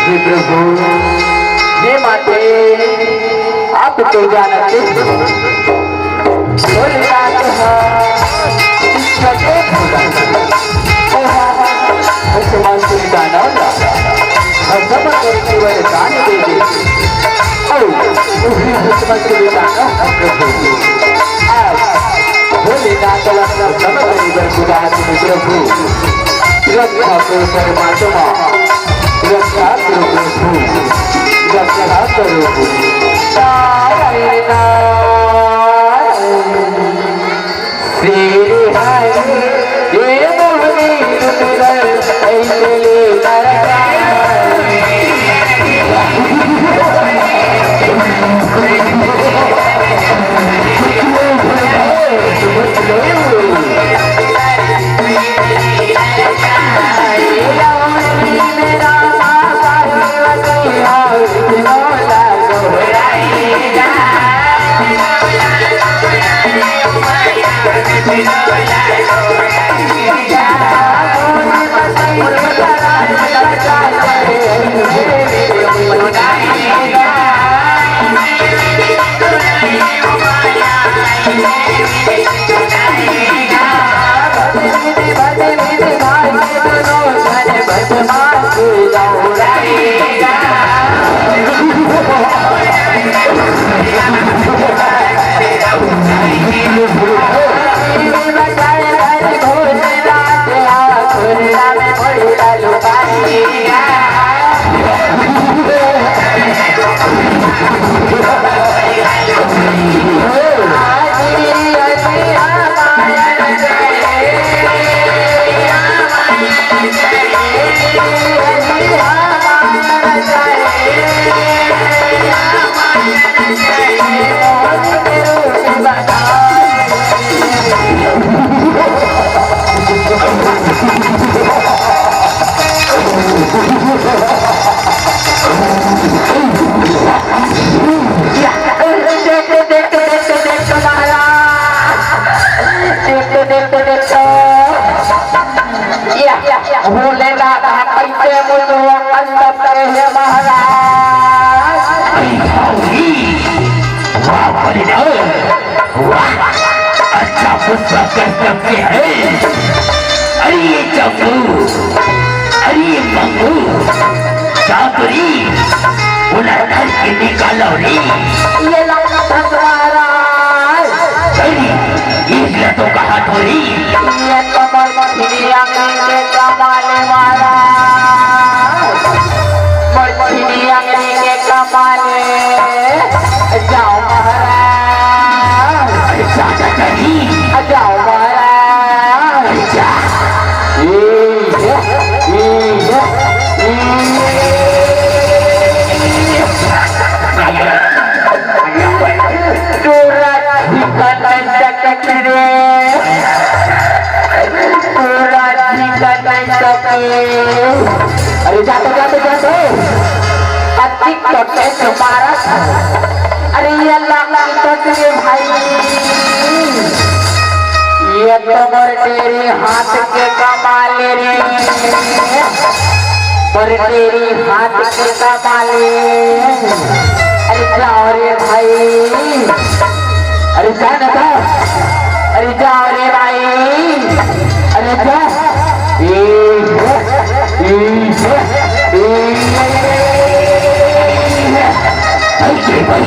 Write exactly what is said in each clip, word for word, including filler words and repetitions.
हे प्रभु, हे माते, आप तो जानते हो, भोलेनाथ ह, इसका तो भोला। ओहा, भगवान श्री दानव ला, भगवान को केवल दान दे दे। ओ, उही भगवान श्री दानव ह प्रभु। आज भोलेनाथ ला भगवान को केवल दान दे दे प्रभु। रक्षा करो परमात्मा, रक्षा करो प्रभु, रक्षा करो। नारायण नारायण। श्री हरि देव वीर ऐसे ले नरकाई। भोलेनाथ ह कइसे मुंह अंदर करे हे महाराज। अरे भाई, वाह बलिदान, वाह, अच्छा गुस्सा कर सकते हैं। अरे ये चंपू, अरे ये मंगू, चातुरी, उन्हें घर के निकालो रे। ये लंगट महाराज। अरे, इसने तो कहा थोड़ी। ये तो मोर मछली आंगन के कमाले महाराज। मछली आंगन के कमाले। जाओ महाराज। अरे, जा, जा, जा, जी। जाओ महाराज। अरे, जा। ए, ए, ए, ए। तोरा ठिकाना चकचरे, तोरा ठिकाना चकचरे। अरे जा तो, जा तो, जा तो। अतिक तो टेक मारत। अरे ये लाख तो तेरे भाई। ये तो मोर डेरी हाथ के कमाले रे, मोर डेरी हाथ के कमाले। अरे जाओ रे भाई, अरे जा ना जा, अरे जाओ रे भाई, अरे जा। ए, ए, ए, ए। भाई, भाई, भाई।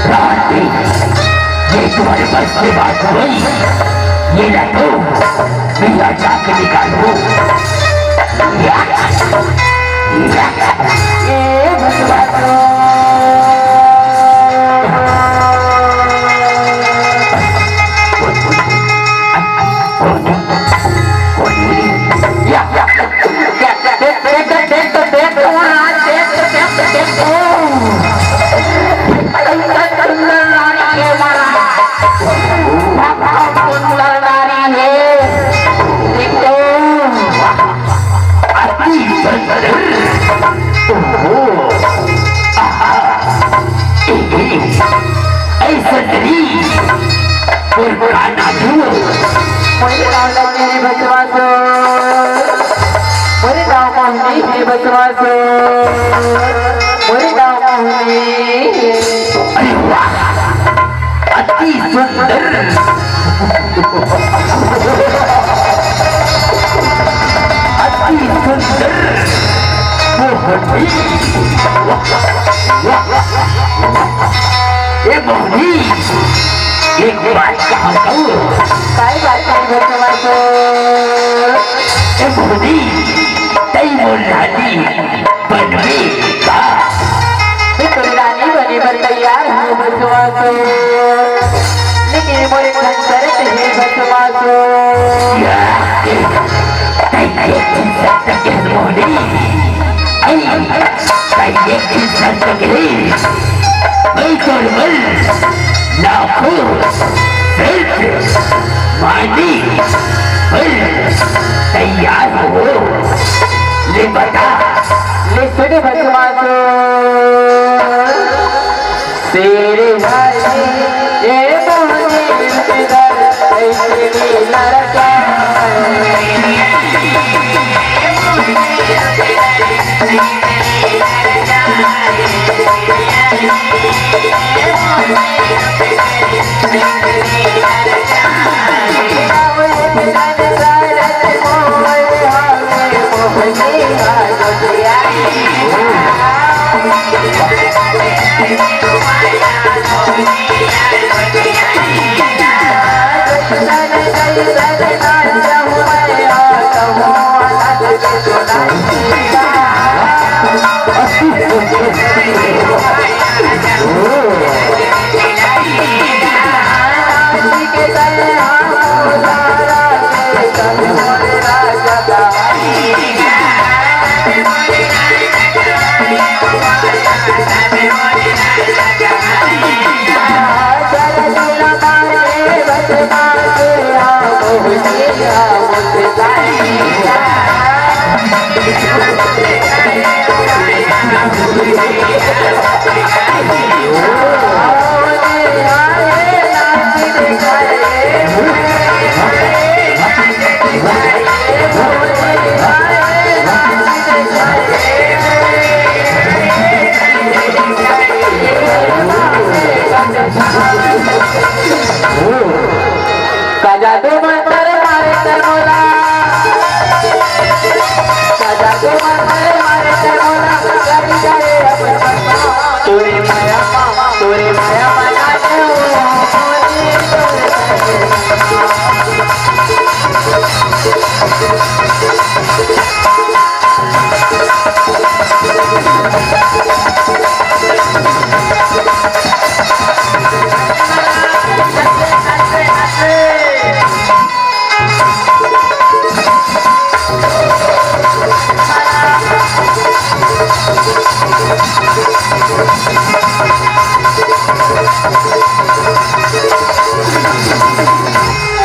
रांटी, ये तुम्हारे बस की बात हुई? ये ला तो, मेरा जाके निकालो। या, या। ए भगवान। या, या। देख, देख, देख, देख तो देख, देख तो देख। सुंदर, अति सुंदर मोहनी। ए मोहनी, एक बात कहत हँव। काय बात कही भसुमासुर? ए मोहनी, तैं मोर रानी बनबे का? मैं तोर रानी बने बर तैयार हँव भसुमासुर, लेकिन मोर एक ठन शर्त हे भसुमासुर। या, तैं एक ठन शर्त के मोहनी। अई, तैं एक ठन शर्त के। मैं तोर बर लाखों शर्त मानी। बोल, तैयार हो? ले बता। ले सुन भसुमासुर। शेर भाई, ए मोहनी इंतजार, ऐसे लड़का। का जादू मंतर मारे कर मोला, का जादू मंतर मारे कर मोला, कर जाए अपन मन। तोरे माया मा, तोरे माया मा ना जाओ।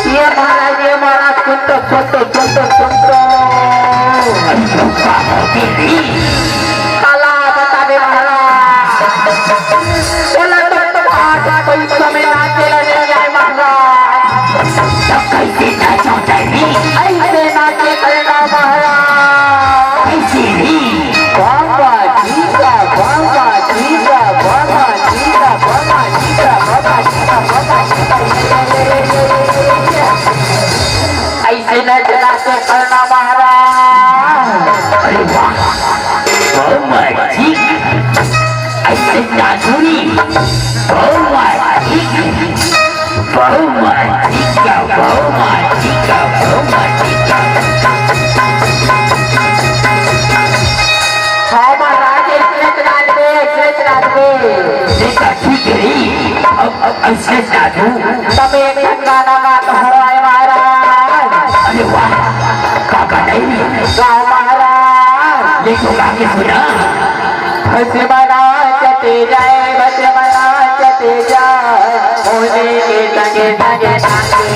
ये महाराज, ये महाराज, सुन तो, सुन तो, सुन तो, सुन तो। काला बता दे महाराज। बोला तो, तो बात कोई समय ना चला नहीं आए महाराज। तो कैसे नाचो तनी? ऐसे नाचे करेगा महाराज। कैसे रे? बाबा जी का, बाबा जी का, बाबा जी का, बाबा जी का, बाबा जी का, बाबा जी का। ऐसे नाचना से करना महाराज। अरे वाह, बहुत मजा। ऐसे नाचुरी, बहुत मजा। बहुमत टिका, बहुमत टिका, बहुमत टिका। हाँ महाराज, इसने चला दे, इसने चला दे। देखा ठीक है, अब, अब इसने चला दो। तब एक ठन गाना गात हँव महाराज। अरे वाह, का गाना है? गाओ महाराज। ये तो गा के सुना। भस्म नाचते जाए, भस्म नाचते जाए, होली के संगे संगे नाचे।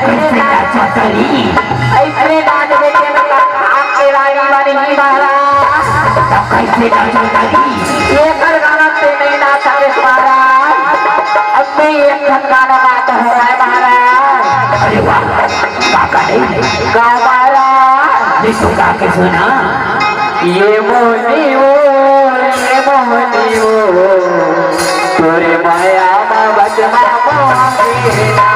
कइसे नाचत रही? अइसने नाच देखे में का खान के रानी बनी ही महाराज। तब कइसे नाचत रही? एकर गाना ते नहीं नाचत रे महाराज। अब मैं एक ठन गाना गात हँव महाराज। अरे वाह, का गाना हे? गाँव महाराज। ले तो गा के सुना। ये मोहनी वो, ये मोहनी वो, तोरे माया मा बचमा मोहनी ना।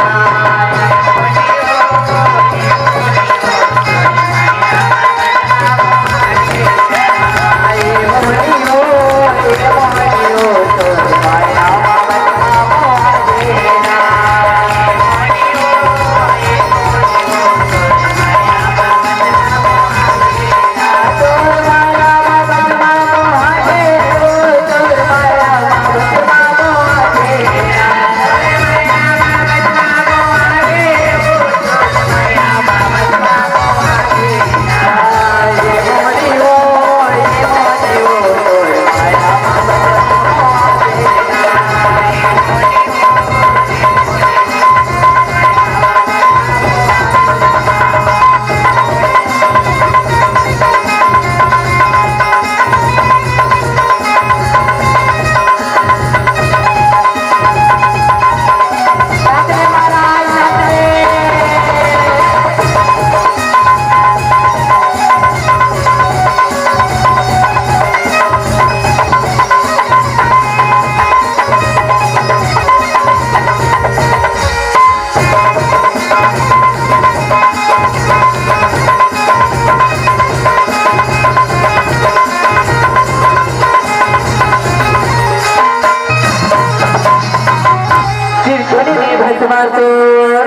सिरपुरी में भस्मासुर,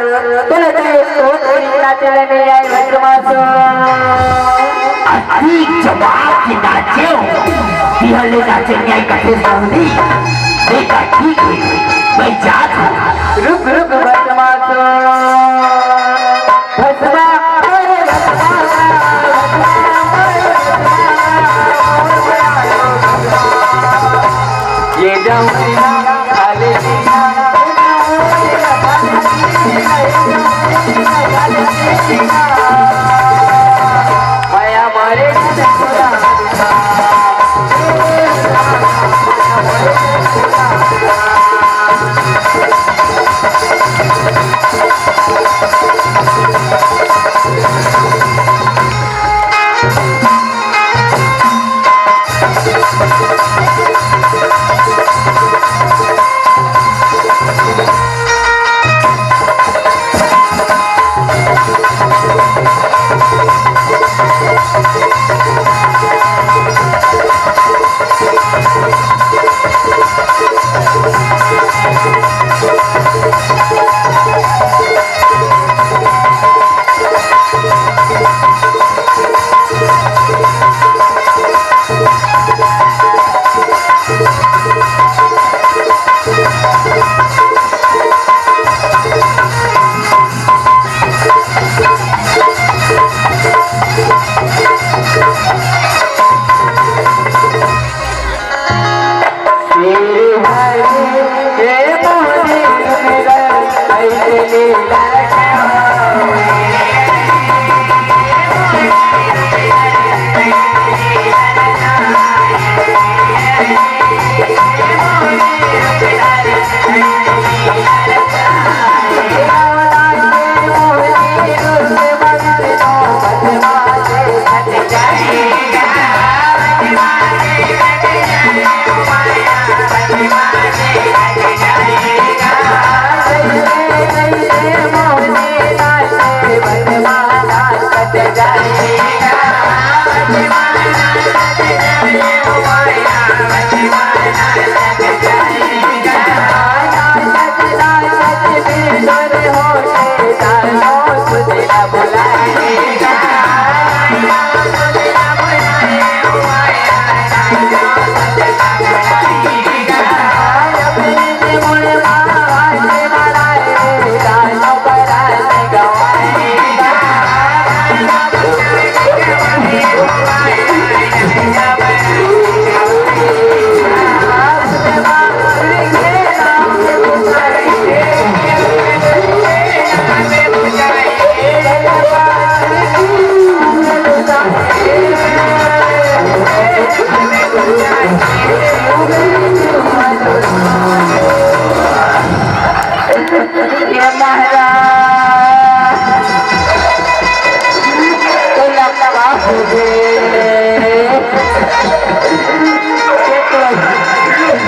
तोला तो एक ठो नाचे ले नइ आय भस्मासुर। अतिक जवाब के नाचे हो, बिहार ले नाचे नइ आय कथे सामने। बेटा ठीक हे, मैं जात हँव। रुक, रुक भस्मासुर।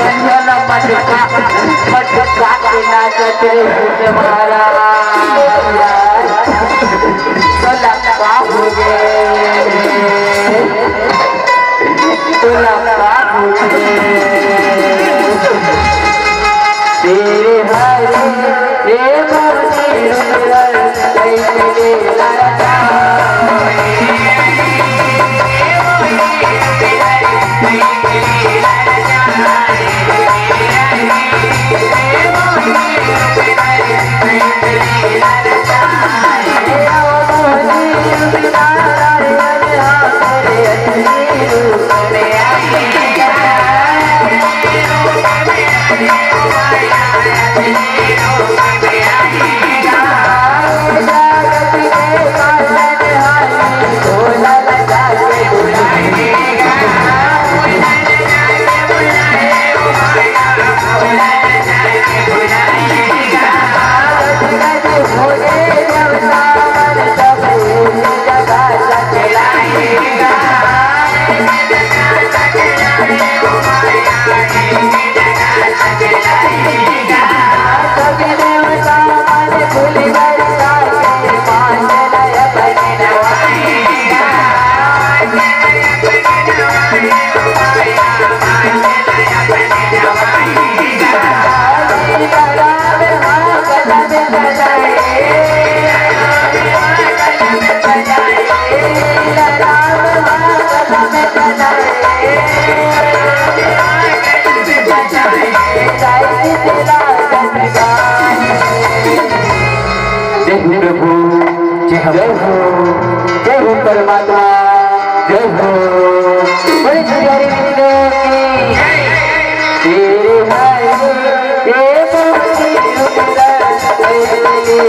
मटका, मटका के नाचत रहे भूत महाराज। तो लंबा हो गए, तो लंबा हो गए। तेरे हरे, ए मोरे रुद्र, कैसे लड़का। जय हो प्रभु, जय हो, जय हो, जय हो परमात्मा, जय हो। बड़े पुजारी मित्रों की तेरे हरे, ये मोती रुद्र, तेरे हरे।